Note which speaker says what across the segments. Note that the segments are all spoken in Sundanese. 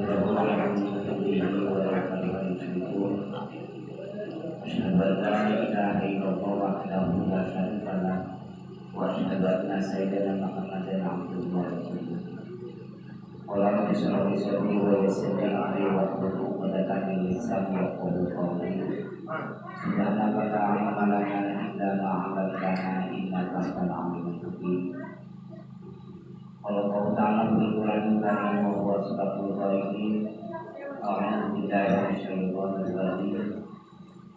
Speaker 1: lahu wa min wa la yushrikun. Asyhadu an la ilaha illallah wahdahu la syarika lah wa asyhadu anna sayyidana Muhammadan abduhu wa rasuluh. Qala rabbi shrah li sadri wa yassir li amri wahlul 'uqdatam min lisani yafqahu qawli. Subhanaka la 'ilma lana illa ma 'allamtana innaka antal 'alimul hakim. Qala Allah ta'ala fil Qur'anil Karim wa huwa asdaqul qailin. A'udzu billahi minasyaitonir rajim.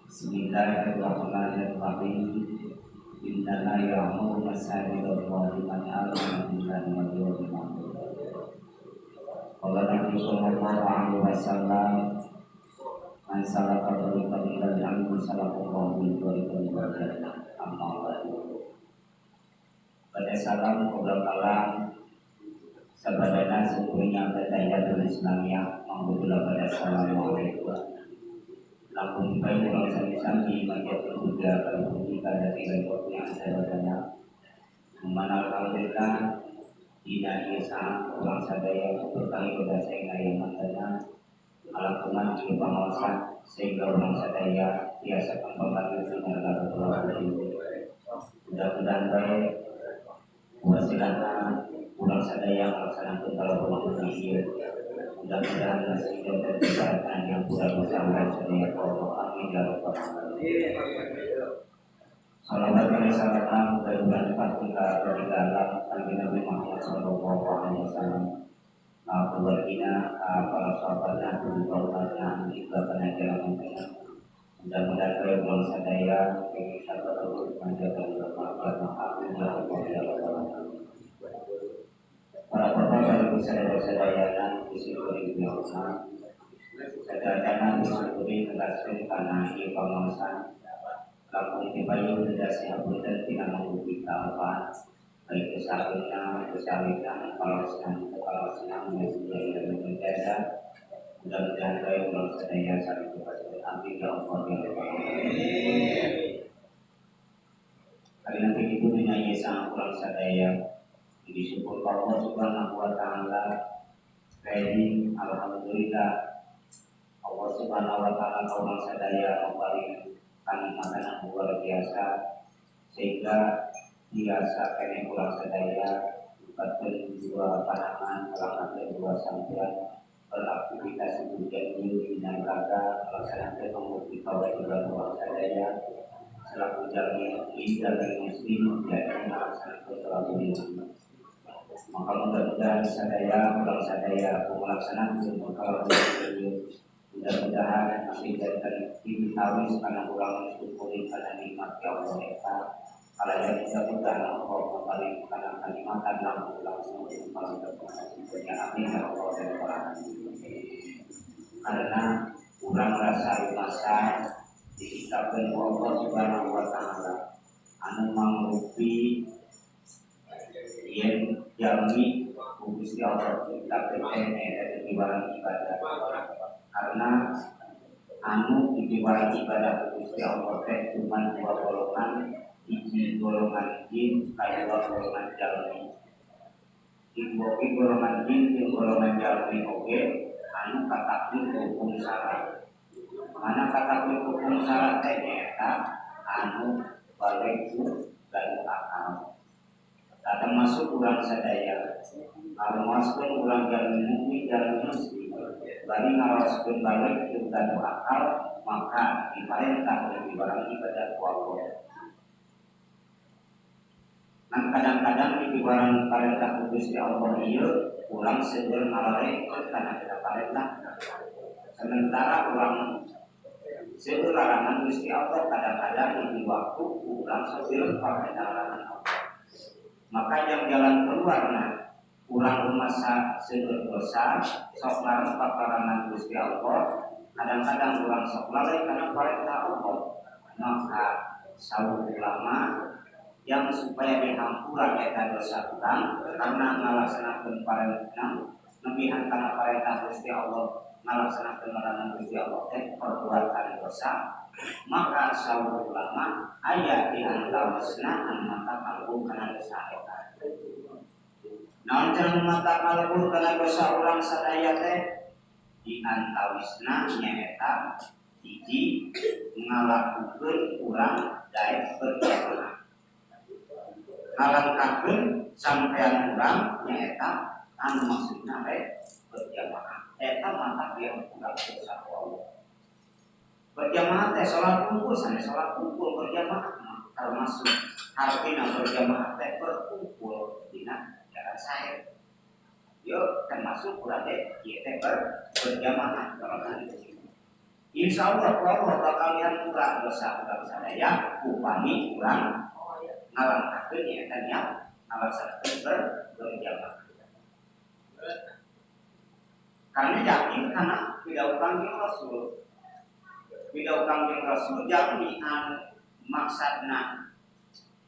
Speaker 1: Bismillahirrahmanirrahim. Innama ya'muru masajidallahi man amana billahi wal yawmil akhir. Qala Nabi sallallahu alaihi wasallam, man salaka tariqan ila al-ilmi salakallahu bihi tariqan ila jannah. Amma ba'du. Pada salam qabla kalam sabadana syukurinya tahiyatul islamiyah manggulah pada assalamualaikum. Langsung baik urang sami-sami majatul huda kalau kita dari repotnya sabadana. Mana alhamdulillah dina ieu saat urang sadaya berkah ibadah sehingga yang mantana alakuman ieu pangaosan sehingga urang sadaya biasa pembantu dengan mudah-mudahan baik wasilana urang sadaya melaksanakan kalau ieu mudah-mudahan masih dan keberatan yang kurang dosa urang sadaya Allah, amin ya rabbal alamin. Salawat dan salam mudah-mudahan ka dari alam Nabi Muhammad Sallallahu Alaihi Wasallam, keluargina, para sahabatna, keluargana, juga pengajaran. Mudah-mudahan kaya urang sadaya bisa terus menjaga amin ya rabbal alamin. Para bapak dan ibu sadaya-sadayana disyukuri biasa. Sadayana disyukuri tegaskeun kana ieu pangaosan. Langkung tibayu dedasi hapunten tina manggupi kaopat. Baik kesawina, kesawina, kalau senang, kalau senang, ya menjaga. Mudah-mudahan kaya urang sadaya saling berkasih. Amin ya Allah ya rabbal alamin. Kali nanti itu dina ieu sang urang sadaya disyukur Allah Subhanahu wa taala. Kaya alhamdulillah Allah Subhanahu wa taala urang sadaya memberi kanikmatan yang luar biasa sehingga biasa kene urang sadaya bukakeun dua panangan, melakukan dua sampian, beraktivitas itu jadi dina raga melaksanakan mengerti kewajiban urang sadaya selaku jalmi jalmi muslim, jadi melaksanakan selaku lima. Maka mudah-mudahan sadaya urang sadaya melaksanakan kalau mudah-mudahan masih dan ditawis karena kurang mensyukuri karena nikmat ya Allah eta. Kalau yang mudah-mudahan Allah memberi karena kenikmatan langsung langsung kalau kita amin ya Allah ya rabbal alamin. Karena kurang rasa masa dikitabkan Allah Subhanahu wa taala anu mangrupi yen jalmi Gusti Allah diciptakeun teh barang ibadah, karena anu di barang ibadah Gusti Allah teh cuma dua golongan, hiji golongan jin, kadua golongan jalmi. Di golongan jin jeung golongan jalmi oge anu kataklif hukum syara. Mana kataklif hukum syara teh nyaeta anu balig gaduh akal. Tak termasuk urang sadaya. Kalau masuk urang jalmi mukmin, jalmi muslim, bari ngarawaskeun balig jeung gaduh akal, maka diperintah oleh barang ibadah ku Allah. Nah, kadang-kadang di barang perintah ku Gusti Allah ieu urang seueur ngalarekeun kana kita perintah. Sementara urang seueur larangan Gusti Allah, kadang-kadang di waktu urang seueur perintah larangan Allah. Maka yang jalan keluar, nah, urang rumasa seueur dosa, sok larang larangan Gusti Allah, kadang-kadang urang sok lalai karena perintah Allah. Maka saur ulama yang supaya dihampura eta dosa urang karena ngalaksanakeun parentah nebihan kana parentah Gusti Allah, ngalaksanakeun larangan Gusti Allah teh perbuatan dosa, maka saur ulama aya di antawisna anu matak kalebur kana dosa eta. Naon cenah nu matak kalebur kana dosa urang sadaya teh? Di antawisna nyaeta hiji, ngalakukeun urang daek berjamaah, ngalangkahkeun sampean urang nyaeta anu maksudna rek berjamaah. Eta mata dia urang dosa ku Allah. Berjamaah teh salat kumpul, sanes salat kumpul. Berjamaah mah termasuk artinya berjamaah teh berkumpul dina jalan saya. Yo termasuk urang teh ieu teh berjamaah. Insya Allah Allah bakal urang dosa urang sadaya upami urang ngalangkahkeun nyaeta niat ngalaksanakeun berjamaah. Karena yakin karena pidawuh Kangjeng Rasul. Pidawuh Kangjeng Rasul, jalmi anu maksudna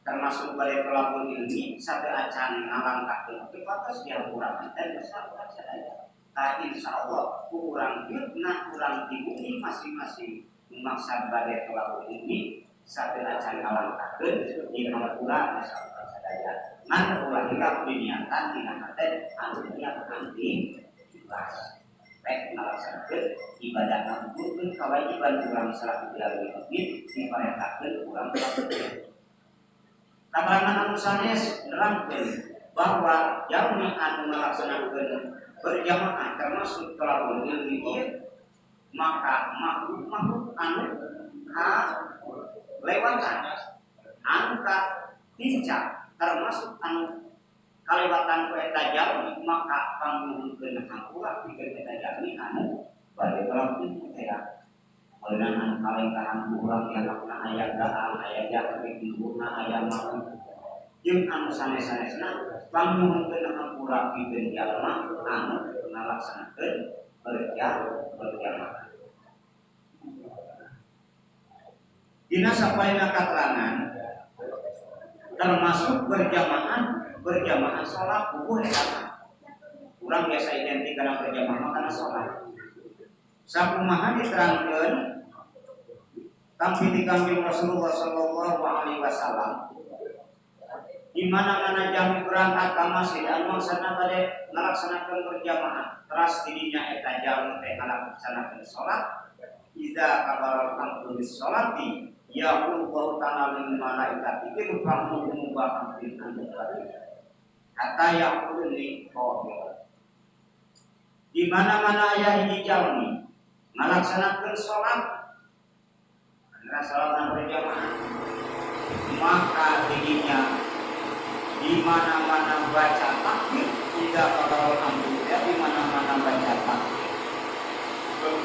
Speaker 1: termasuk bade tolabul ilmi sateuacan ngalangkahkeun oge patos dihampura dan dosa urang sadaya. Tah, insya Allah ku urang na urang di bumi masing-masing maksad bade tolabul ilmi sateuacan ngalangkahkeun dihampura dosa urang sadaya. Ngan ulah hilap diniatan dina hate anu niat anu ikhlas rek ngalaksanakeun ibadah, ngampurkeun kewajiban urang selaku dilalui masjid diparentahkeun urang melakukan. Katerangan anu sanes nerangkeun bahwa jalmi anu ngalaksanakeun berjamaah termasuk tolabul ilmi ieu, maka makhluk-makhluk anu ka lewatan, anu ka tincak, termasuk anu kalewatan ku eta jalmi, maka pangnyuhunkeun hampura pikeun eta jalmi anu bade tolabul ilmi teh. Meunang anu kalengkahan ku urang dianggapna aya gaang, aya jahit di luhurna, aya makhluk jeung anu sanes-sanesna, pangnyuhunkeun hampura pikeun jalma anu ngalaksanakeun berjamaah. Dina sapaina katerangan termasuk berjamaah, berjamaah sholat bubuh eta mah. Urang biasa identik karena berjamaah karena sholat. Sakumaha diterangkeun tampi di Kangjeng Rasulullah Shallallahu Alaihi Wasallam, di mana-mana jalmi berangkat ke masjid anu maksudna bade ngalaksanakeun berjamaah, teras didinya eta jalmi teh ngalaksanakeun salat, iza kabaral amru bis sholati yaqulu ta'ala lil malaikati irfa'u mubaham fil hatta yaqulu qahir. Di mana-mana aya hiji jalmi ngalaksanakeun salat, karena salat berjamaah, maka didinya di mana-mana baca takbir, tidak kalau amru ya, di mana-mana baca takbir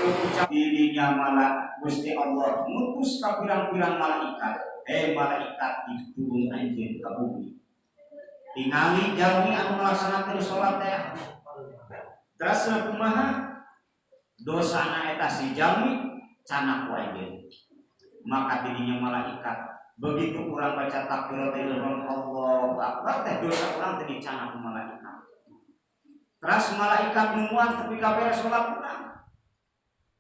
Speaker 1: ucap dirinya malah Gusti Allah mutus ka pirang-pirang malaikat, eh malaikat, diturun anjeun ka bumi, tingali jalmi anu ngalaksanakeun salat teh. Terus kumaha dosana eta si jalmi canak ku anjeun. Maka dirinya malaikat begitu kurang baca takbir teh, Allahu Akbar teh, dosa urang teh dicanak ku malaikat. Terus malaikat nungguan tepi ka beres salat urang.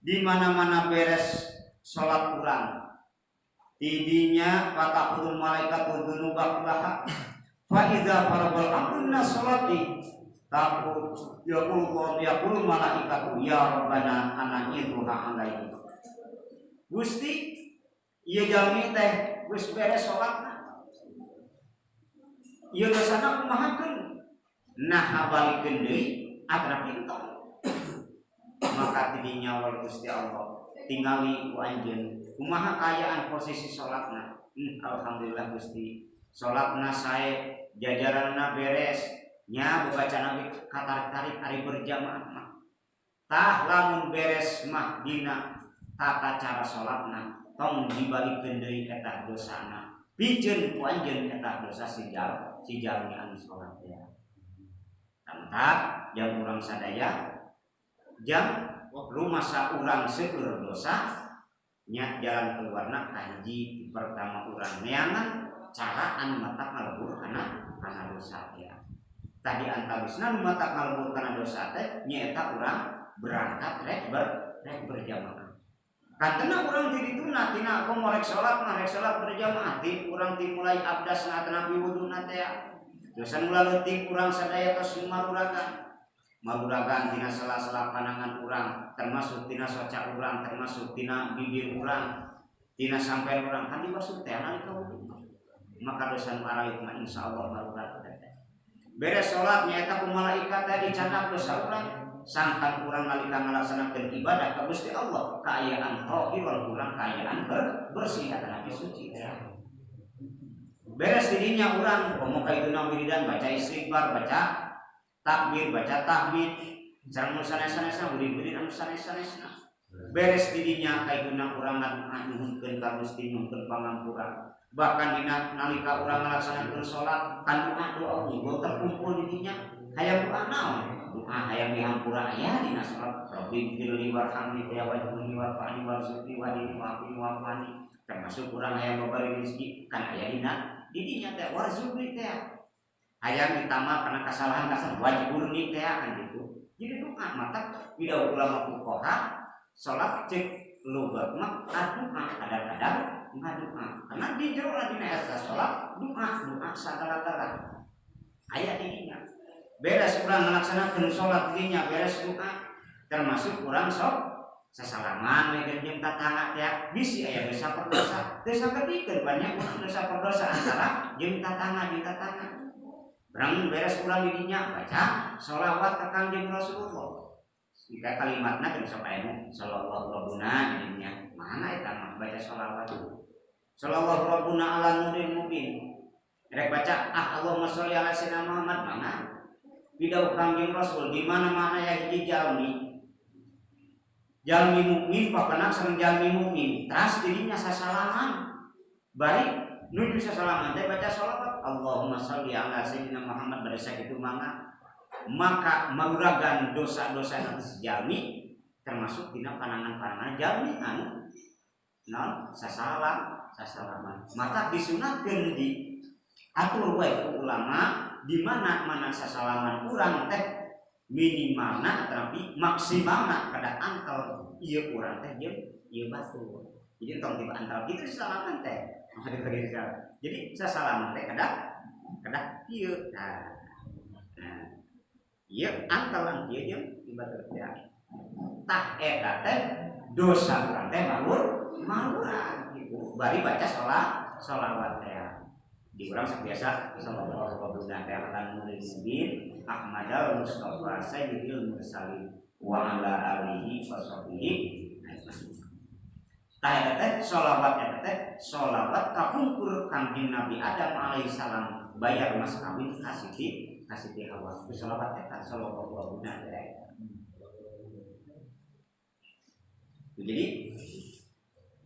Speaker 1: Di mana-mana beres salat urang, tidinya fata'khudhul malaikat dzunuba kullaha fa idza faragul amru sholati taqul yaqulu yaqulu malaikatu ya rabbana ana idruha alaihi. Gusti, ieu jalmi teh geus beres salatna, ieu dosana kumahakeun? Nah, balikeun deui atanapi entong. Maka tidinya wal Gusti Allah tingali ku anjeun kumaha kaayaan posisi salatna. Alhamdulillah Gusti, salatna sae, jajaranna beres nya, baca nabi katarik-tarik ari berjamaah mah. Tah, lamun beres mah dina tata cara salatna, tong dibalikeun deui eta dosana, piceun ku anjeun eta dosa si jalmi anu salat ya. Tangtap jam urang sadaya, jam rumasa urang seueur dosa nya, jalan keluarna kahiji, pertama urang neangan cara anu matak ngalebur kana dosa ya. Tadi antawisna nu matak ngalebur kana dosa teh nyaeta urang berangkat rek berjamaah. Katena urang ti dituna tina komo rek salat mah, rek salat berjamaah, ti urang ti mulai abdasna atanapi wuduna teh, dosa nu leutik urang sadaya tos maruragan. Maruragan tina sela-sela panangan urang, termasuk tina soca urang, termasuk tina bibir urang, tina sampai urang kan dibasuh teh nalika wudu. Maka dosa nu arawit mah insyaallah marurag teh. Beres salat nyaeta ku malaikat teh dicandak dosa urang, sangkan urang nalika ngalaksanakeun ibadah ka Gusti Allah kaayaan tahiron urang kaayaan bersih atanapi suci teh. Beres didinya urang komo ka ituna wiridan baca istighfar, baca takbir, baca tahmid, sareng nu sanes-sanesna wirid-wirid anu sanes-sanesna. Beres didinya kaituna urang nganuhunkeun ka Gusti, nyuhunkeun pangampura. Bahkan dina nalika urang ngalaksanakeun salat kan doa-doa unggul terkumpul di dinya. Hayang doa naon? Doa hayang dihampura aya dina salat. Rabbighfirli warhamni ya wajburni warfa'ni warzuqni wahdini wa'afini wa'afani. Termasuk urang hayang babari rezeki kan aya dina didinya teh warzuqni teh. Hayang ditambah karena kesalahan-kesalahan wajburni teh kan gitu. Jadi doa mata tidak ulama fuqaha salat cek logat mah doa kadang-kadang ngadoa karena di jero dina eta salat doa doa sagala-gala aya di dinya. Beres urang ngalaksanakeun salat dinya beres doa termasuk urang sok sasalaman we jeung tatangga teh bisi aya dosa perdosa teu sagedikeun banyak urang dosa perdosa antara jeung tatangga jeung tatangga. Barang beres urang di dinya baca sholawat ka Kangjeng Rasulullah. Jika kalimatna kan sok aya sallallahu rabbuna jadinya mana eta mah baca sholawat. Sallallahu rabbuna ala nuril mubin. Rek baca ah Allahumma sholli ala sayyidina Muhammad mana? Bidau Kangjeng Rasul di mana-mana ya hiji jalmi. Jalmi mukmin papanak sareng jalmi mukmin. Teras dirinya sasalaman. Bari nuju sasalaman teh baca sholawat Allahumma sholli ala sayyidina Muhammad bari sakitu mangga. Maka maruragan dosa-dosa nanti jalmi termasuk dina panangan-panangan jalmi anu non sasalam sasalaman. Maka disunatkeun di atur wae ku ulama di mana mana sasalaman urang teh minimalna tapi maksimalna kada antel ieu urang teh jeung ieu batur. Jadi entong tiba antel kitu sasalaman teh. Jadi sasalaman teh kada kada ieu. Nah, nah ieu antel ieu jeung di batur teh. Tah eta teh dosa urang teh malur maluran gitu. Bari baca sholat sholawat teh. Di urang biasa sallallahu alaihi wa sallam mubin Ahmadal Mustafa Sayyidil Mursalin wa ala alihi wa sahbihi ajmain. Tah eta teh sholawat eta teh sholawat kapungkur Kangjeng Nabi Adam alaihi salam bayar mas kawin ka Siti Hawa. Itu sholawat eta sallallahu alaihi wa. Jadi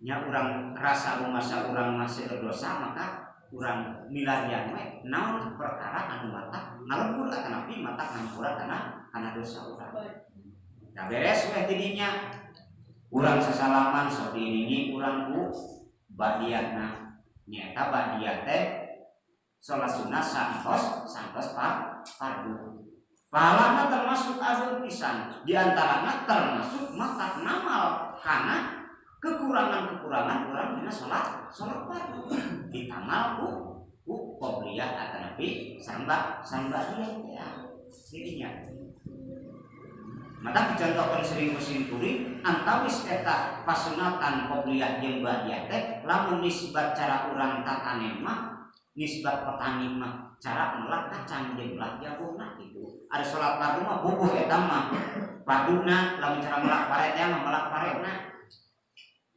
Speaker 1: nya urang rasa rumasa urang masih berdosa maka urang milarian we naon perkara anu mata ngalembur atanapi mata ngampura kana dosa urang. Nah beres we tidinya urang sasalaman sok diiringi urang ku badiana nyaeta badia teh salat sunah santos santos fardu. Pahalana termasuk agung pisan, di antarana termasuk mata namal karena kekurangan-kekurangan orang dina salat salat fardu ditamal ku qobliyah atanapi samba samba dia ya jadinya. Mata dicontohkan sering musim kuring antawis eta pasunatan qobliyah jeung ba'diyah teh lamun nisbat cara urang tatanen mah nisbat petani mah cara melak kacang jeung melak jagungna gitu. Ada salat fardu mah bubuh eta mah farduna lamun cara melak pare teh mah melak parena.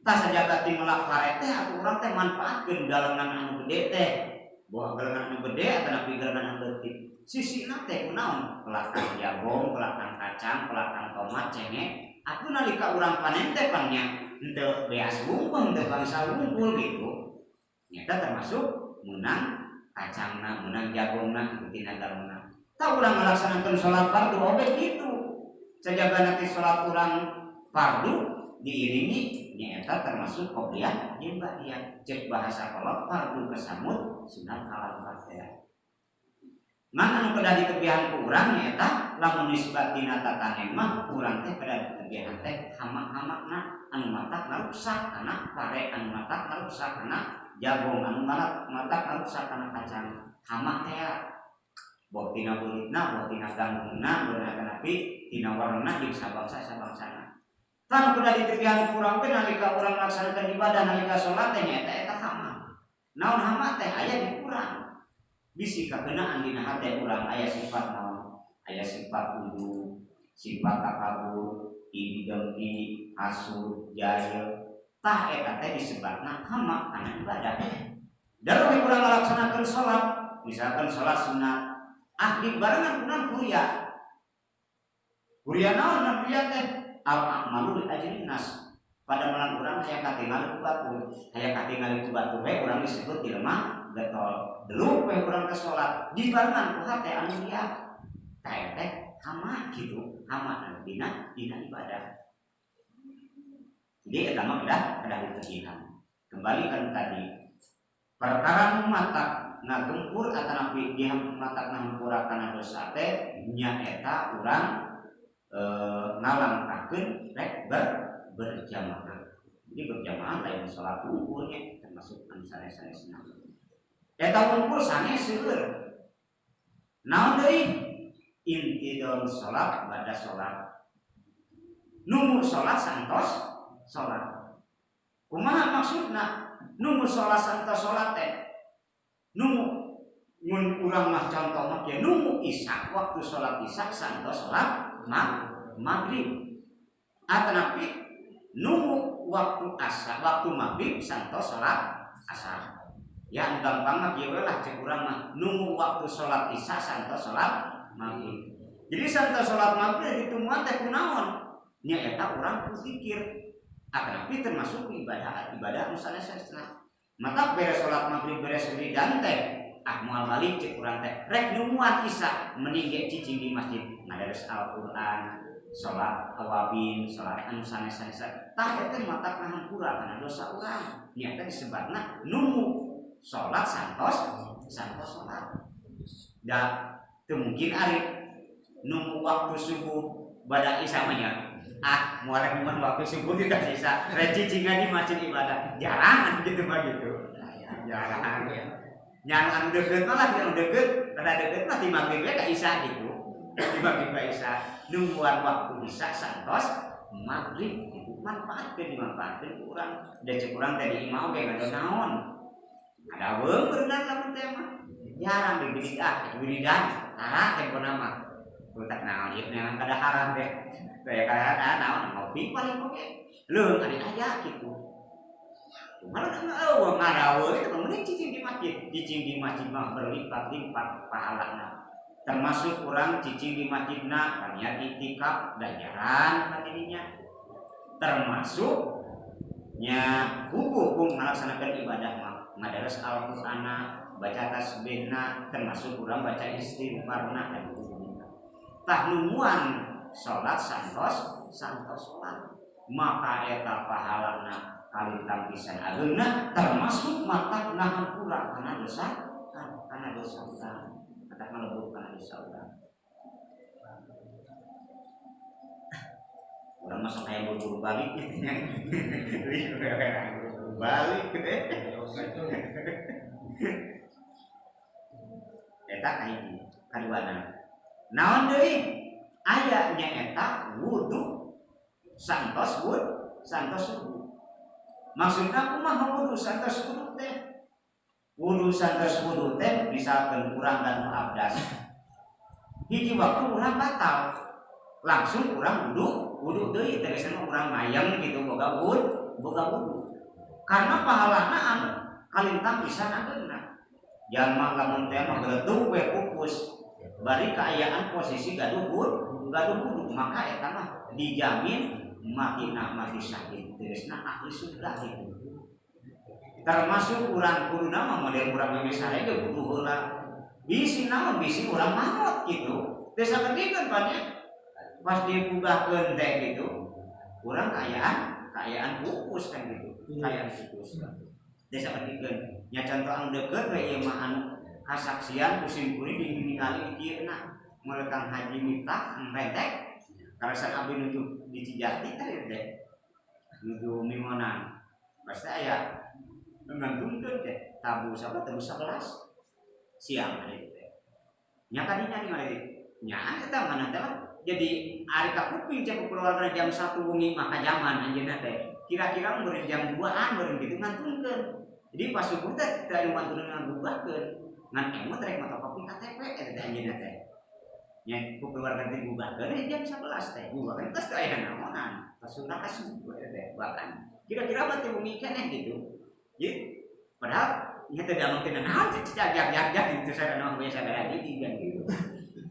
Speaker 1: Tah sajabati melak pare teh atuh urang teh manfaatkeun galengan anu gede teh. Boh galengan anu gede atanapi galengan anu leutik. Sisina teh kunaon? Pelakan jagong, pelakan kacang, pelakan tomat, cengek. Atuh nalika urang panen teh pannya henteu beas wungkul, henteu bangsa wungkul gitu. Nyata termasuk menang kacangna, menang jagongna, itu tina galongna. Tah urang ngalaksanakeun salat fardu oge kitu. Sajaba nanti salat urang fardu diiringi nyaeta termasuk qobliyah jeung ba'diyah. Cek bahasa kolot fardu kesamut sunat kalampat teh. Ngan anu kedah ditebihan ku urang nyaeta lamun nisbat dina tatanen mah urang teh kedah ditebihan teh hama-hamana anu matak ngarusak kana pare, anu matak ngarusak kana jagong, anu matak ngarusak kana kacang. Hama teh Boh tina beuritna, boh tina ganggungna, boh tina tina warna jeung sabangsa-sabangsana. Tan kudu ditepihan ku urang teh nalika urang melaksanakan ibadah nalika salat teh nyaeta eta hama. Naon hama teh aya di urang. Bisi kakeunaan dina hate urang aya sifat naon? Aya sifat ujub, sifat takabur, iri dengki, hasud, jahil. Tah eta teh disebutna hama kana ibadah. Dan urang ngalaksanakeun salat, misalkan salat sunat, ah dibarengan urang kuria. Kuria naon nan kuria teh? Al a'malu li ajlin nas. Pada malam urang hayang katingali ku batur, hayang katingali ku batur we urang disebut jelema getol. Deluk we urang ke salat, dibarengan ku hate anu ria. Tah teh hama gitu, hama anu dina ibadah. Jadi eta mah kedah ditepihan. Kembali kan tadi perkara nu matak ngagempur atanapi dia matak ngahampura kana dosa teh nyaeta urang ngalangkahkeun rek berjamaah. Jadi berjamaah lain salat unggulnya termasuk anu sanes-sanesna. Eta unggul sanes seueur. Naon deui? Intidor salat bada salat. Nunggu salat santos salat. Kumaha maksudna? Nunggu salat santos salat teh. Nunggu mun urang mah contoh mah ya nunggu isya waktu salat isya santos salat maghrib. Atanapi nunggu waktu asar, waktu maghrib santos salat asar. Yang gampang mah kieu lah cek urang mah nunggu waktu salat isya santos salat maghrib. Jadi santos salat maghrib ditungguan teh kunaon? Nya eta urang ku zikir. Atanapi termasuk ibadah ibadah nu sanes-sanesna. Maka beres salat maghrib beres wiridan teh ah moal balik cek urang teh rek nungguan isya mending ge cicing di masjid ngadares Al-Qur'an, salat awabin, salat anu sanes-sanesna. Tah eta matak ngahampura kana dosa urang. Nya eta disebutna nunggu salat santos santos salat. Da teu mungkin ari nunggu waktu subuh bada isya mah nya. Ah moal rek nungguan waktu subuh tidak sisa rek cicingan di masjid ibadah. Jarang gitu mah gitu. Jarang. Yang anu deukeut mah lah anu deukeut, rada deukeut mah ti maghrib we ka isya gitu. Di maghrib ka isya nungguan waktu isya santos maghrib gitu. Manfaatkeun dimanfaatkeun ku urang. Da cek urang teh di imah oge ngado naon. Ada weung berenang lamun teh mah. Jarang di bidik ah wiridan tara tempona mah. Utak naon ieu neangan kadaharan teh. Daya kadaharan naon ngopi paling oge. Leuh ari aya kitu. Malah eueuh ngadaweung itu mending cicing di masjid. Cicing di masjid mah berlipat-lipat pahalana. Termasuk urang cicing di masjidna niat iktikaf dan jarang dirinya. Termasuk nya hukum melaksanakan ibadah mah ngadares Al-Qur'ana, baca tasbihna, termasuk urang baca istighfarna dan hukumna. Tah nungguan salat santos santos salat maka eta pahalana kalintang pisan ageungna termasuk matak ngahampura kana dosa kana dosa urang matak ngalebur kana dosa urang. Urang mah sok aya buru-buru balik nya. Buru-buru balik. Eta kahiji kaduana. Naon deui? Aya nyaeta wudu santos wud santos wudu. Maksudna kumaha wudu santos wudu teh? Wudu santos wudu teh misalkan urang dan abdas. Hiji waktu urang batal, langsung urang wudu, wudu deui tegasna urang mayang gitu boga wudu, boga wudu. Karena pahalana anu kalintang pisan ageungna. Jalma lamun teh mah geletuk we pupus. Bari kaayaan posisi gaduh wudu, gaduh wudu, maka eta mah dijamin mati mati syahid tegasna ahli surga gitu. Termasuk urang kudu nama model urang meme sare ge kudu heula. Bisi naon bisi urang maot gitu. Teu sakedikeun pan nya. Pas dibugahkeun teh gitu. Urang kaayaan pupus kan gitu. Kaayaan pupus. Teu sakedikeun. Nya contoh anu deukeut we ieu mah anu kasaksian ku sim kuring ningali di kieu na. Kang Haji Miftah rentek. Karasan abdi nuju di Cijati teh teh. Nuju Mimonan. Pasti aya ngantungkeun teh tabu sapa tabu 11 siang hari itu teh. Nya kadinya ningali nya eta mana teh jadi ari ka kuping cek keluarga jam 1 wengi maka jaman anjeunna teh kira-kira meureun jam 2-an meureun kitu ngantunkeun. Jadi pas subuh teh teu aya wantun ngagubahkeun ngan emut rek motokopi KTP eta teh anjeunna teh. Nya ku keluarga teh gubahkeun jam 11 teh gubahkeun tos teu aya naonan pas sudah asup eta teh bahkan kira-kira mah teh wengi keneh gitu. Jadi padahal nya teh damang teh naon cek jag-jag gitu sadana biasa sagala jadi kan gitu.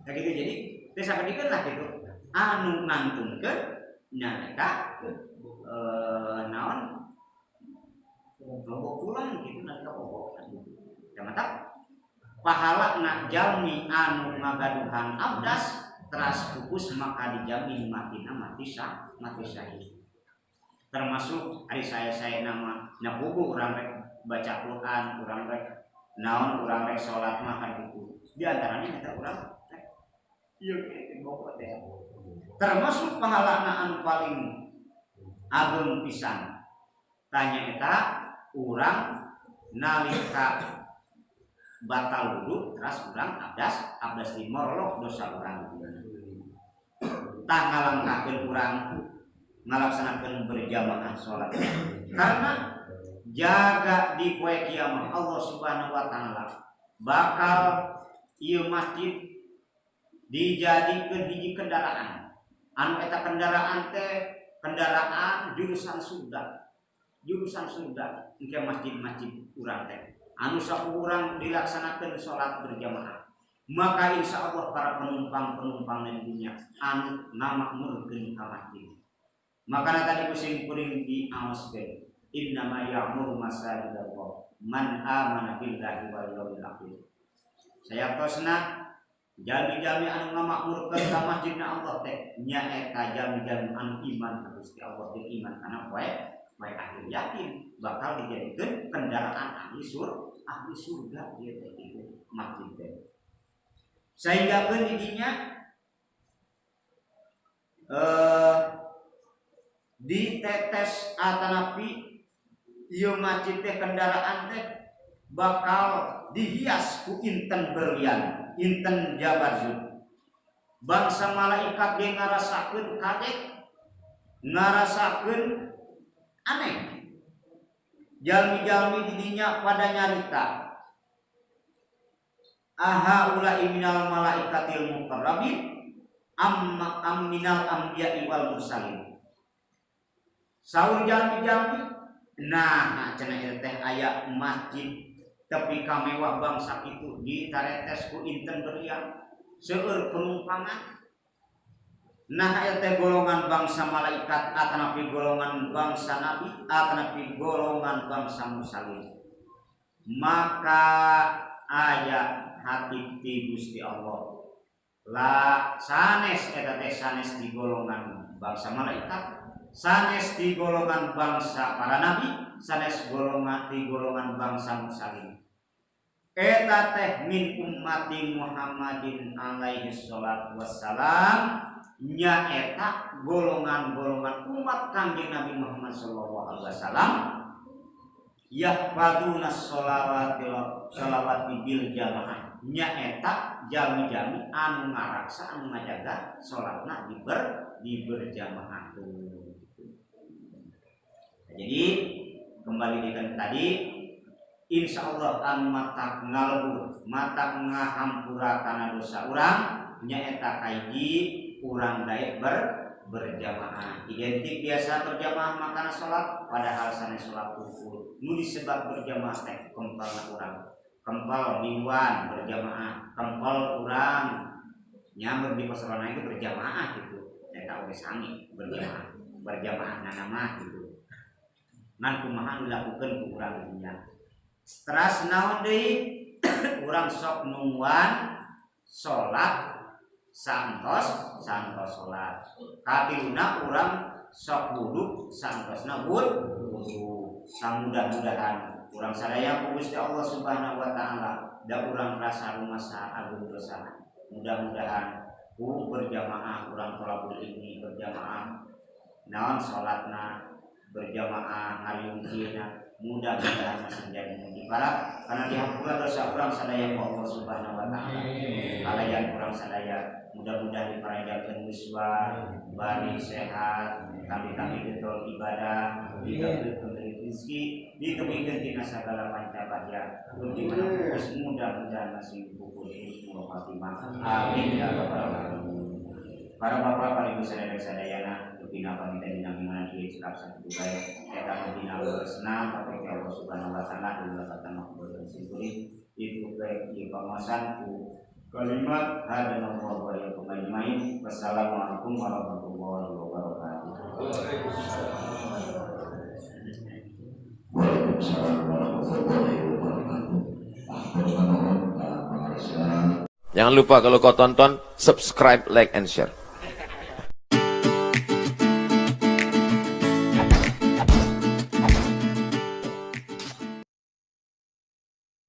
Speaker 1: Nah gitu jadi teh sakedikeun lah gitu anu ngantunkeun nyaeta naon bobo pulang gitu nalika bobo gitu. Ya mantap pahala na jalmi anu ngagaduhan abdas teras pupus maka dijamin matina mati sah mati syahid. Termasuk ari saya nama nya puguh urang rek baca Quran, urang rek naon urang rek salat mah kan gitu. Di antaranya eta urang rek ieu ge bobo teh. Termasuk pahalana anu paling agung pisan. Tanya eta urang nalika batal wudu teras urang abdas abdas di morlok dosa urang. Tah ngalangkahkeun urang ngalaksanakeun berjamaah salat. Karena jaga di poe kiamat Allah Subhanahu wa taala bakal ieu masjid dijadikeun hiji kendaraan. Anu eta kendaraan teh kendaraan jurusan surga. Jurusan surga engke masjid-masjid urang teh. Anu saurang dilaksanakeun salat berjamaah. Maka insya Allah para penumpang-penumpang di dunia anu ngamakmurkeun ka masjid. Makana tadi kusim kuring diaoskeun innama ya'muru masajidallah man amana billahi wal yawmil akhir. Sayatosna jalmi-jalmi anu ngamakmurkeun ka masjidna Allah teh nyaeta jalmi-jalmi anu iman ka Gusti Allah jeung iman kana poe poe akhir yakin bakal dijadikeun kendaraan ahli ahli surga ieu teh itu masjid teh. Sehingga pun didinya ditetes atanapi ieu masjid teh kendaraan teh bakal dihias ku inten berlian, inten jabarzut. Bangsa malaikat ge ngarasakeun kaget, ngarasakeun aneh. Jalmi-jalmi didinya pada nyarita aha ulai minal malaikatil muqarrabin amma am minal anbiya'i wal mursalin. Saur jalmi-jalmi nah cenah eta teh aya masjid tepi ka mewah bangsa kitu ditaretes ku inten berlian seueur penumpangan. Nah eta teh golongan bangsa malaikat atanapi golongan bangsa nabi atanapi golongan bangsa mursalin. Maka aya hati ti Gusti Allah la sanes eta teh sanes di golongan bangsa malaikat, sanes di golongan bangsa para nabi, sanes golongan di golongan bangsa mursalin. Eta teh min ummati Muhammadin alaihi salatu wassalam nyaeta golongan-golongan umat Kangjeng Nabi Muhammad sallallahu alaihi wasallam yahfaduna sholawati bil jamaah nyaeta jalmi-jalmi anu ngaraksa anu ngajaga salatna di berjamaah. Jadi kembali dengan tadi insya Allah anu mata ngalebur mata ngahampura kana dosa urang nyaeta kaiji urang daek berjamaah. Identik biasa berjamaah makana salat padahal sanes salat kumpul. Nu disebab berjamaah teh kempalna urang. Kempal mingguan berjamaah, kempal urang nyamber di pasarana itu berjamaah gitu. Eta oge sami berjamaah. Berjamaah nama gitu. Ngan kumaha dilakukeun ku urang dinya. Teras naon deui urang sok nungguan salat santos santos salat. Katiluna urang sok wudu santosna wudu. Samudah-mudahan urang sadaya ku Gusti Allah Subhanahu wa taala da urang rasa rumasa agung dosa. Mudah-mudahan ku berjamaah urang thalabul ilmi berjamaah naon salatna berjamaah ngariung Mudah-mudahan masih jadi dipara karena dihampura dosa urang sadaya ku Allah Subhanahu wa Taala. Kalayan urang sadaya mudah-mudahan diparajakeun yuswa, bari sehat, kami-kami getol ibadah, diberi rezeki, ditebihkeun tina sagala panca bahya. Di mana fokus mudah-mudahan masih pupus husnul khatimah. Amin ya rabbal alamin. Para bapak, para ibu sadaya sadayana, dina pamita dina mingguan ieu cekap sakitu bae. Eta dina leresna tapi Allah Subhanahu wa Taala dina kata makbul simkuring itu baik ieu panguasan ku kalimat hadanallahu wa iyyakum ajmain. Wassalamualaikum warahmatullahi wabarakatuh.
Speaker 2: Waalaikumsalam warahmatullahi wabarakatuh.
Speaker 3: Jangan lupa kalau kau tonton, subscribe, like, and share.